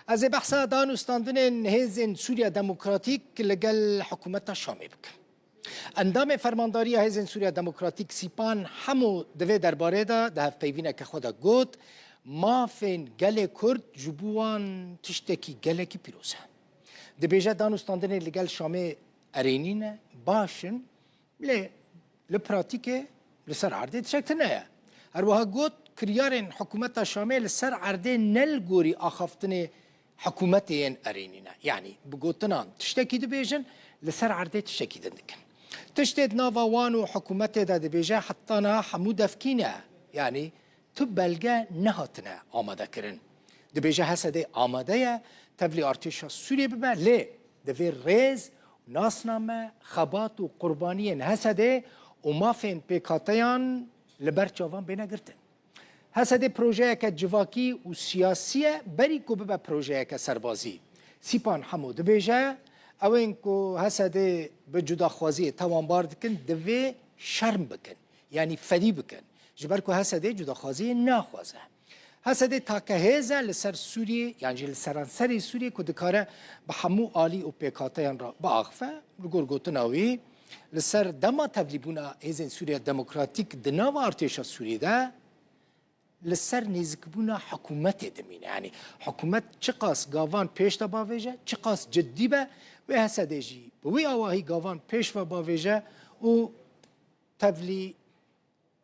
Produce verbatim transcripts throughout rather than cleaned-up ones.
Ez ê behsa danûstandinên Hêzên Sûriya Demokratîk li gel hikûmeta Şamê bikim. Endamê Fermandariya Hêzên Sûriya Demokratîk Sîpan Hemo di vê derbarê de di hevpeyvîneke xwe de got, mafên gelê Kurd ji bo wan tiştekî gelekî pîroz e. Dibêje danûstandinên li gel Şamê erênî ne, baş in, lê li pratîkê li ser erdê tişek tune ye. Her wiha got, kiryarên hikûmeta Şamê li ser erdê ne li gorî axaftinê hikûmetê yên erênî ne. Yanî bi gotinan tiştekî dibêjin, li ser erdê tiştekî din dikin. Tiştê di nava wan û hikûmetê de dibêje, heta niha hemû devkî ne. Yanî tu belge nehatine amadekirin. Dibêje H S D amade ye tevlî artêşa Sûriyê bibe, lê divê rêz, nasname, xebat û qurbaniyên H S D û mafên pêkhateyan li ber çavan bêne girtin. H S D projeyeke civakî û siyasî ye, berî ku bibe projeyeke serbazî. Sîpan Hemo dibêje, ewên ku H S D bi cudaxwaziyê tawanbar dikin, divê şerm bikin, yanî fedî bikin. Ji ber ku H S D cudaxwaziyê naxwaze. H S D takehêz e li ser Sûriyê, yan jî li seranserê Sûriyê ku dikare bi hemû alî û pêkhateyan re biaxife. Li gor gotina wî, li ser dema tevlîbûna Hêzên Sûriya Demokratîk di nava artêşa Sûriyê de, li ser nêzikbûna hikûmetê dimîne. Yanî hikûmet çiqas gavan pêş de bavêje, çiqas ciddî be, wê H S D jî bi wî awahî gavan pêş ve bavêje û tevlî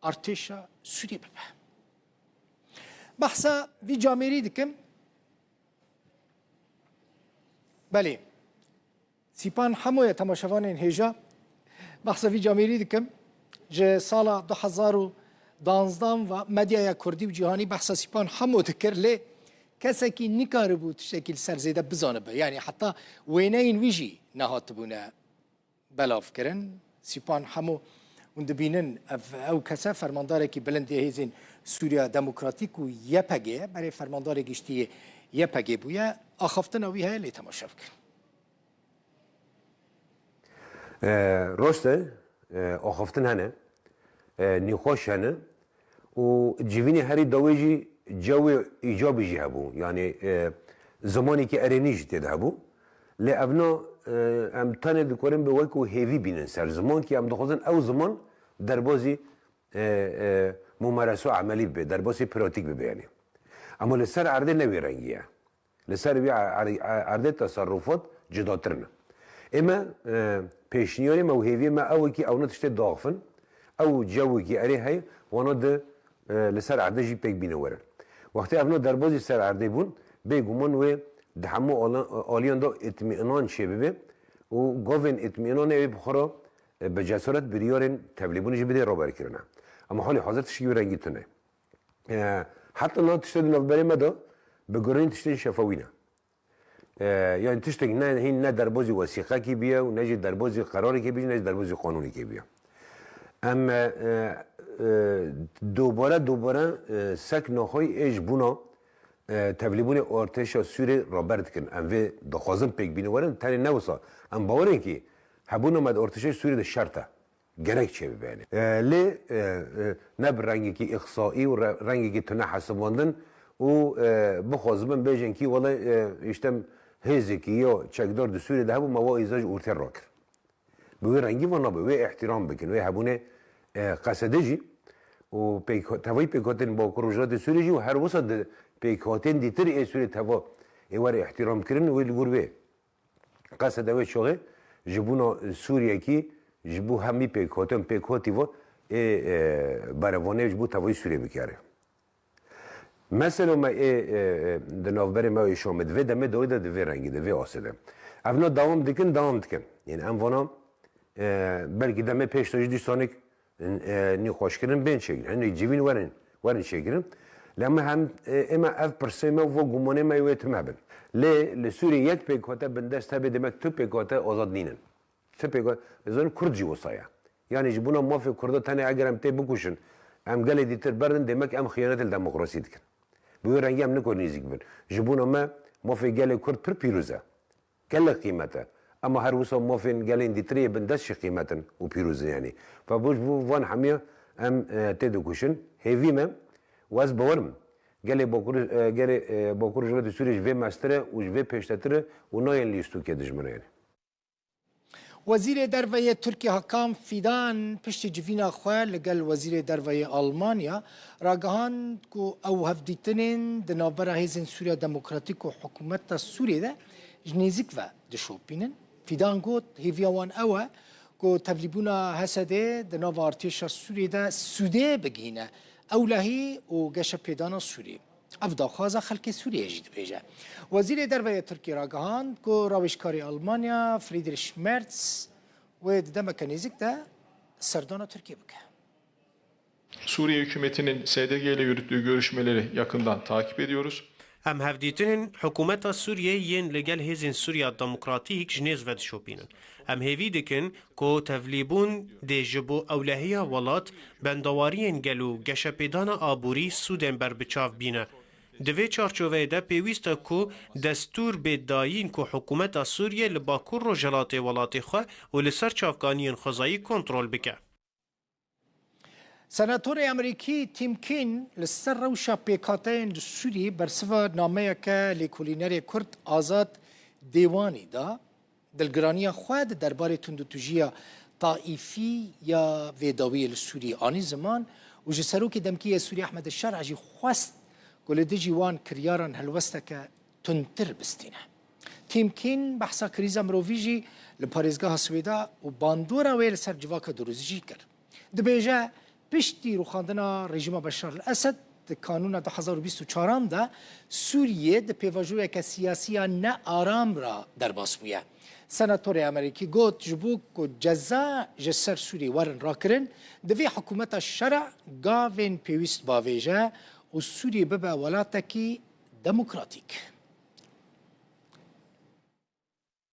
artêşa Sûriyê bibe. Behsa vî camêrî dikim. Belê. Sîpan Hemoye temaşevanên hêja. Behsa vî camêrî dikim. Ji sala du hezar û danzdan ve medyaya kurdî û cîhanî behsa Sîpan Hemo dikir, lê kesekî nikaribû tiştekî li ser zêde bizanibe. Yanî heta wêneyên wî jî nehatibûne belavkirin. Sîpan Hemo, hûn dibînin, ev, ew kese fermandarekî bilind yê Hêzên Sûriya Demokratîk û Y P G ye, berê fermandarê giştî yê Y P G bûye. Axaftina wî heye, lê temaşe bikin. E, rost e, e, axaftin hene, e, nîxweş hene û civînê herî dawê jî cewê îcabî jî hebû. Yanî, e, zimanekî erênî jî tê de hebû. Lê evna, e, em tenê dikarin bi wekî hêvî bînin ser ziman, kî em dixwazin ew ziman derbazî, e, e, mumereso emelî bibe, derbasî pratîk bibe yanî. Ama li ser erdê ne wê rengî ye. Li ser vî er-, er-, erdê teserrufat cudatir ne. Ê me, e, pêşniyarê me û hêviyê me ew e kî ewna tiştê diaxifin, ew cewekî erê heye, wana di, e, li ser erdê jî pêk bîne werin. Wextê evna derbazî ser erdê bûn, bêguman wê di hemû ala-, aliyan de îtmînan çêbibe û gavên îtmînanê wê bi xwe re, e, bi cesaret biryarên tevlîbûnê jî bidê raberkirine. Ama halê hazir tiştî wî rengî tune. E, heta niha tiştê di navberê me de bi gironî tiştên şefawî ne. E, yani tiştek ne, hîn ne derbazî wesîqekî bûye û ne jî derbazî qerarekê bûye, ne jî derbazî qanûnekê bûye. Em, e, e, dubare, dubare, e, sek naxwey ê ji bûna, e, tevlîbûnê artêşa Sûrê raber dikin. Em vê dixwazin pêk bîne werin, tenê ne wisa. Em bawer in kî hebûna me di artêşa Sûrê de şert e. Gerek çêbibe yanî. E, lê, e, e, ne bi rengekî îqsaî û re-, rengekî tune hesibandin û, e, bixwazibin bêjin kî wele, e, îşte hêzekî ya çekdar di Sûriyê de hebû, me wa îza ji ortê rakir. Bi wê rengî van nabe, wê îhtîram bikin, wê hebûnê, e, qesede jî û pêk-, tevayî pêkhatên Bakur Rojhilatê Sûriyê jî û her wisa di pêkhatên dîtir ê Sûriyê teva ê were îhtîram kirin, wê li gor wê qesede wê çaxê ji bona Sûriyekî, ji bo hemî pêkhatin, pêkhatî ve ê, e, berevanê ji bo tevayî Sûriyê bikere. Mesela me ê, e, e, di navberê me ê Şamê di vê demê dawî de di vê rengî de, vê asê de. Evna dewam dikin, dewam dikin. Yani em vana, e, belkî demê pêş de jî dîsanek e, nîqaşkirin bên çêkirin. Hinek civîn werin, werin çêkirin. Lê me hem, e, ê me ev pirsê me û va gumanê me wê tim hebin. Lê li Sûriyê yek pêkhate bindest hebe, demek tu pêkhate azad nînin. Tu pêkhate, ez zanim Kurd jî wisa ye. Yani ji bona mafê Kurda tenê eger em tê bikuşin, em gelê dîtir berdin, demek em xiyanetê li demokrasî dikin. Bi wê rengî em nikarin nêzîk bibin. Ji bona me mafê gelê Kurd pir pîroz e. Gelek qîmet e. Ema her wisa mafên gelên dîtirê yê bindest jî qîmet in û pîroz in yanî. Ve bo ji bo van hemiya em, e, tê dikuşin. Hêvî me, û ez bawer im, Gelê Bakur, e, gelê, e, Bakur Rojhilatê Sûriyê ji vê mestir e û ji vê pêştetir e û nayên lîstokê dijminê. Wezîrê Derve yê Tirkiyê Hakan Fidan piştî civîna xwe li gel Wezîrê Derve yê Almanya ragihand ku ew hevdîtinên di navbera Hêzên Sûriya Demokratîk û Hikûmeta Sûriyê de ji nêzîk ve dişopînin. Fidan got, hêviya wan ew e ku tevlîbûna H S D'ê di nava artêşa Sûriyê de sûdê bigihîne ewlehî û geşepêdana Sûriyê. Ev daxwaza xelkê Sûriyê jî dibêje. Wezîrê Derve yê Tirkiyê ragihand ku rawêjkarê Almanya Friedrich Merz wê di demeke nêzîk de serdana Tirkiyê bike. Suriye hükümetinin S D G ile yürüttüğü görüşmeleri yakından takip ediyoruz. Em hevdîtinên hikûmeta Sûriyê yên li gel Hêzên Sûriya Demokratîk ji nêz ve dişopînin. Em hêvî dikin ku tevlîbûn dê ji bo ewlehiya welat, bendawariyên gel û geşepêdana aborî sûdên berbiçav bîne. Di vê çarçoveyê de pêwîst e ku destûr bê dayîn ku hikûmeta Sûriyê li bakur rojhilatê welatê xwe û li ser çavkaniyên xwezayî kontrol bike. Senatorê Amerîkî Tim Kaine li ser rewşa pêkhateyên li Sûriyê bersiva nameyeke lêkolînerê Kurd Azad Dêwanî da. Dilgiraniya xwe di derbarê tundûtûjiya taîfî ya vê dawiyê li Sûriyê anî ziman û ji serokê demkî yê Sûriyê Ehmed Şer'a jî xwest ku li dijî wan kiryaran helwesteke tundtir bistîne. Tim Kaine behsa krîza mirovî jî li parêzgeha Swêda û bandora wê li ser civaka durûzî jî kir. Dibêje, piştî rûxandina rejîma Beşar el-Esed di kanûna du hezar û bîst û çaran de Sûriyê di pêvajoyeke siyasiya nearam re derbas bûye. Senatorê Amerîkî got, ji bo ku ceza ji ser Sûriyê werin rakirin, divê hikûmeta Şer'a gavên pêwîst bavêje û Sûriyê bibe welatekî demokratîk.